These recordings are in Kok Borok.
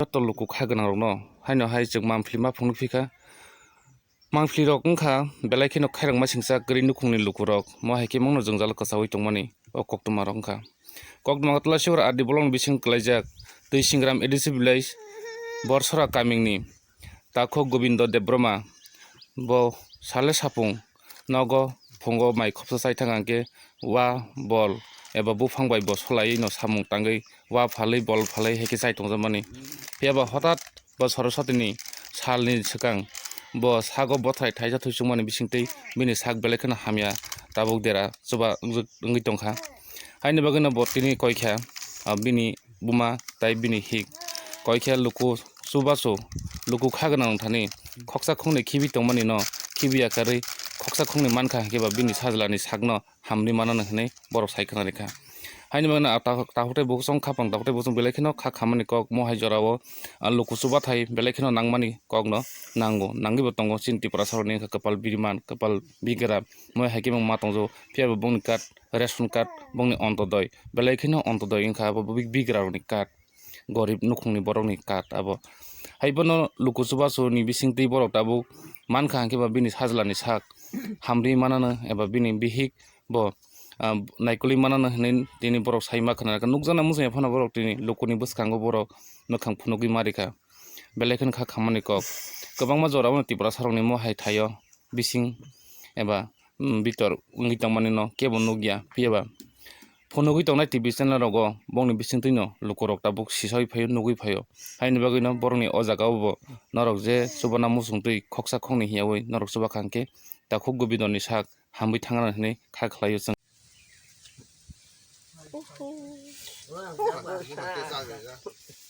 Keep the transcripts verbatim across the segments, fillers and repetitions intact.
joto luku kha gwnang rokno haino hai chwng mampli ma phunuk phi kha. Mampli rok wngkha belai kheno khairokma singcha kwrwi nukhungni lukurok, mo hai khe mungno jwngjal kwchaui tongmani o koktwma rok wngkha. Koktwma Tlasihor R D block ni bising kwlaijak Twisingram A D C village Borsora kamingni Takhuk Gobindo Debbarma, bo sale sapung nogo phungo mai khopsa chai thang hwnkhe wa bol eba buphang bai bo solaiwi no samung tangwi wa phalwi bol phalwi hai khe chai tongjakmani. Phiya ba hothat bo Saraswatini salni swkang bo sago bothai thaisa thuisukmani bisingtwi bini sak belai kheno hamya tabuk dera chuba wngwi tongkha. Haini bagwino bo tini koikha, ah, bini buma tai bini hik. Koikhe luku chubachu, luku kha gwnang thani khoksa khoknwi khibi tongmani no khibi ya karwi khoksa khoknwi mankha hwnkhe ba bini sajlani sakno hamri manano hwnwi borok sai khna rikha. Haini bagwino ah ta-, takhuk tei bukhuk chwng khapang takhuk tei bukhuk chwng belai kheno kha khamani kok mo hai jorao, ah, luku chubathai belai kheno nangmani kokno nango, nangwi bo tongo chini Tiprasarokni wngkha kwpal biriman, kwpal bigra, mo hai khe ma tongjago, phiya bo bongni card, ration card, bongni Ontodoi, belai kheno Ontodoi wngkha abo bi-, bigrarokni card. Gorib nukhungni borokni card abo. Hai bono luku chubachu ni bisingtwi borok tabuk mankha hwnkhe ba bini sajlani sak hamri manano eba bini bihik bo, ah, naikolwi manano hwnwi tini borok sai ma khna nukjaknai muchungya phano borok tini lukuni bwskango borok mwkhang phunugwi ma rikha. Belai kheno kha khamani kok kwbangma jorao Tiprasarokni mo hai thaio bising eba, mm, bitor wngwi tongmani no kebo nukya, phiya ba phunugwi tongnai T V channel rogo bongni bisingtwino lukurok tabuk sisaui phaio, nugwi phaio. Haini bagwino borokni o jagao bo norok je chubana muchungtwi khoksa khoknwi hiyaui norok chubakha hwnkhe takhuk Gobindoni sak hamwi thangna hwnwi kha khlaio chwng.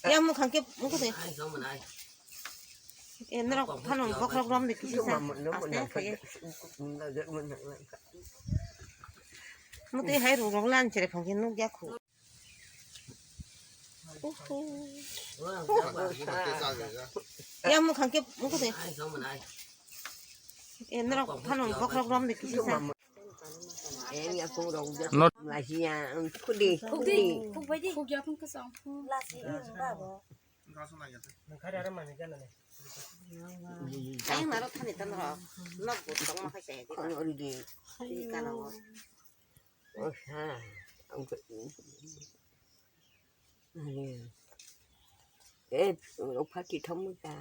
Yang mukhang ke mukhang se. Eh, norok phano bokhorok rom de kisa sa. Aste khaye. Muti hai rung rong lan chere phang ke nuk ya khu. Yang mukhang ke mukhang se. Eh, norok phano bokhorok rom de kisa sa. Not- Ayang naro thani tan rok. Nok bo tongma khai se. Di kana bo. Eh, o pha titham ta.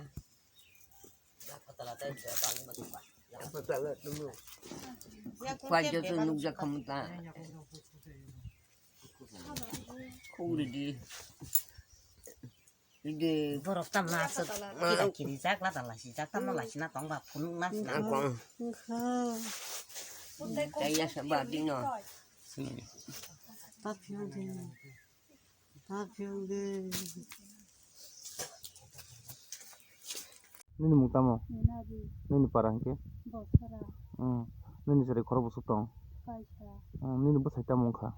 Pha joto nukjak khamu ta. Khuri di. Di. Borok tam na aswk kiri kiri jak la dala si jak tam na la si na tong ba phunuk na si na. Kong. Kaya sa ba dino. Ta phiyok de. Ta phiyok de. Nini mung tamo? Nadi. Nini para hingke? Bothra. Hmm. Nini sari khoro busuk tong? Kaisa. Hmm. Nini bwsai tamo wngkha?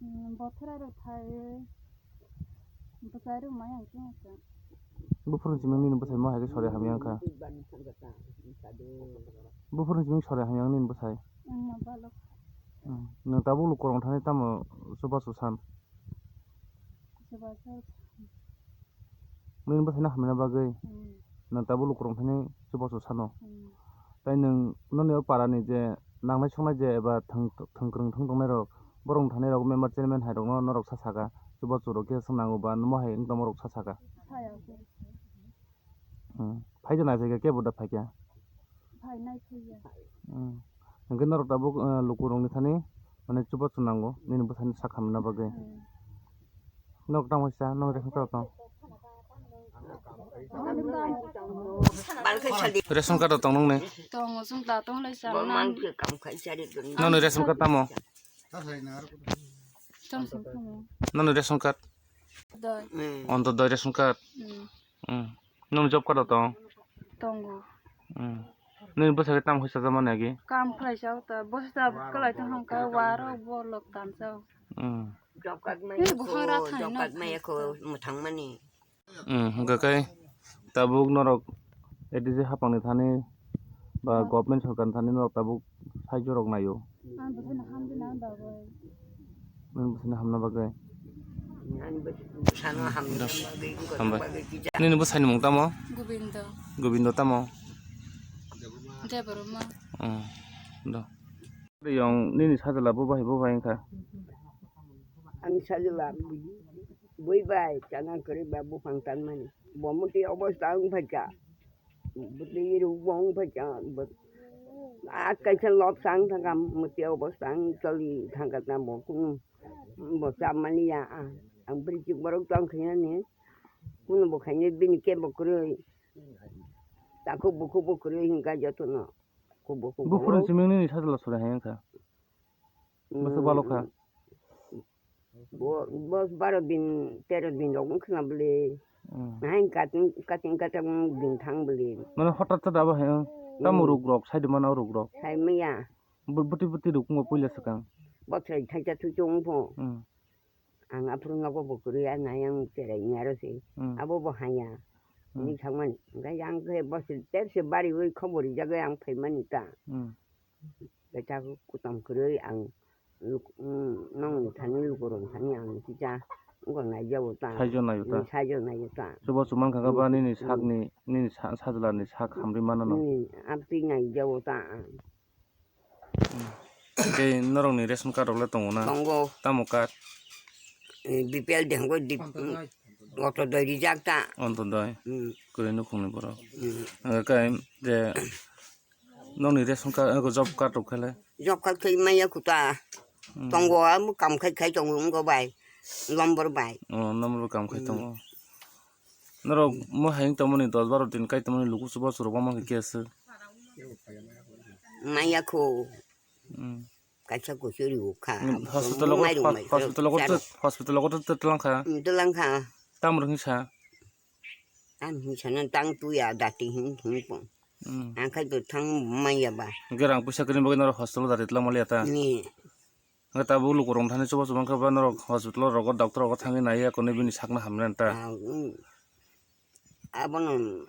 Hmm. Bothra rok thai. Bwsai rok maya hingke wngkha. Buphuru simi nini bwsai mo hai khe sori hamya wngkha? Buphuru simi sori hamya nini bwsai? Wngma balok. Hmm. Nwng tabuk luku rong thani tamo chubachu san? Chubachu. Nini bwsaino hamna bagwi. Hmm. Nwng tabuk lukurok thani chubachu sano. Hmm. Tai nwng noni o parani je nangnai songnai je eba thwng, thwng kwrwng thwng tongnai rok, borok thani rok member chairman hai rokno norok sa saka, chubachu rok khe swng nango ba namo hai wng tongma rok sa saka. Saya khe. Hmm. Phaikhe naiphai khe kebo da phaikha. Phai nai phaiya. Hmm. Hwnkhe norok tabuk, eh, lukurokni thani, mane, chubachu nango, nini bwsani sak hamna bagwi. Hmm. Norok tamo sa, norok ration card tong? Ration card tong nongni? Tongo, chwng da tong lai sa, nang. Noni ration card tamo? Chwng sing tamo. Noni ration card? Doi. Ontodoi ration card? Hmm. Hmm. Nung job card tong? Tongo. Hmm. Nini bwsai tam hoisa jama nagi? Kam khlai sao ta, bwsai ta kwlai tong hangka waro bo lok tam sao. Hmm. Job card mai ko, job card mai ko, muthang mani. Hmm, hwnkha khe tabuk norok A D C hapangni thani ba government sorkarni thani norok tabuk saijo rok naio. Ang bwsano hamjana bagwi. Nini bwsano hamna bagwi. Hambai. Nini bwsai ni mung tamo? Gobindo. Gobindo tamo? Debbarma. Oh, do. Yang nini sajla bo bai bo bai wngkha. Ani sajla bui bai chana kwrwi ba buphang tanmani. Bo muti obostha wng phaikha. Bwtwi rok bo wng phaikha. A kaisa lobsa wng thangkha, muti obostha wng choli thangkha tamo kunu. Bo chamani ya ang. Ang bwrwi chuk borok tong khainani. Kunu bo khainai bini kebo kwrwi. Takhuk bukhuk bo kwrwi hinkha jotono. Buphuruni simi nini sajla suri hai wngkha. Bwswk balo kha. Bo, bos baro din, tero din rok wngkha na bwle. Hmm. Hain kating, kating katang din thang bwle. Mane hotat ta dabo hai, tamo ruk rok, sai de mano ruk rok. Sai maya. Bwti bwti ruk wngkha puila swkang. Bosrai thaisa thuchung pho. Hmm. Ang aphuru nogo bo kwrwi ya nai ang cherai ni aro se. Hmm. Abo bo haya. Hmm. Ni thangmani. Hingke ang khe bosri terse bari ui khobor rijagwi ang phaimani ta. Hmm. Khe ta kutam kwrwi ang luk-, mm, nong thani lukurok thani ang kisa wngkha nai jabo ta. Saijo naio ta. Mm, saijo naio ta. Chubo chumankha khe ba nini sakni, nini sa-, sajlani sak hamri mano no. Mm, amtwi nai jabo ta ang. Tei norokni ration card rok le tongo na? Tongo. Tamo card? Eh, B P L de hwngo di, mm, Otodoi rijak ta. Otodoi. Mm. Kwrwi nukhungni borok. Mm. Hwnka khe je nokni ration card, eh, job card rok khe le? Job card khe maya kho ta. Mm. Tongo, amo kam khai khai tongo wngkha bai. Lombor bai. Oh, lombor bai kam khai tongo. Norok mo hayung tongmani dos baro din kai tongmani luku chubachu rok wngma khe khe aswk. Maya kho. Hmm. Kaisa kuchuri ukha. Hmm, hospital logo, hospital logo, hospital logo twlang kha. Hmm, twlang kha. Tamo rok hinsa? Ang hinsa na tang tuya dati hin hin pon. Hmm. Ang khai to thang maya ba. Gerang puisa kini bagwi norok hospital dati twlang maliya ta. Ni. Hwnkhe tabuk lukurok thani chubachu wngkha ba norok hospital rogo doctor rogo thangwi naiya kwnwi bini sakno hamya ta. Ah, mm. Abono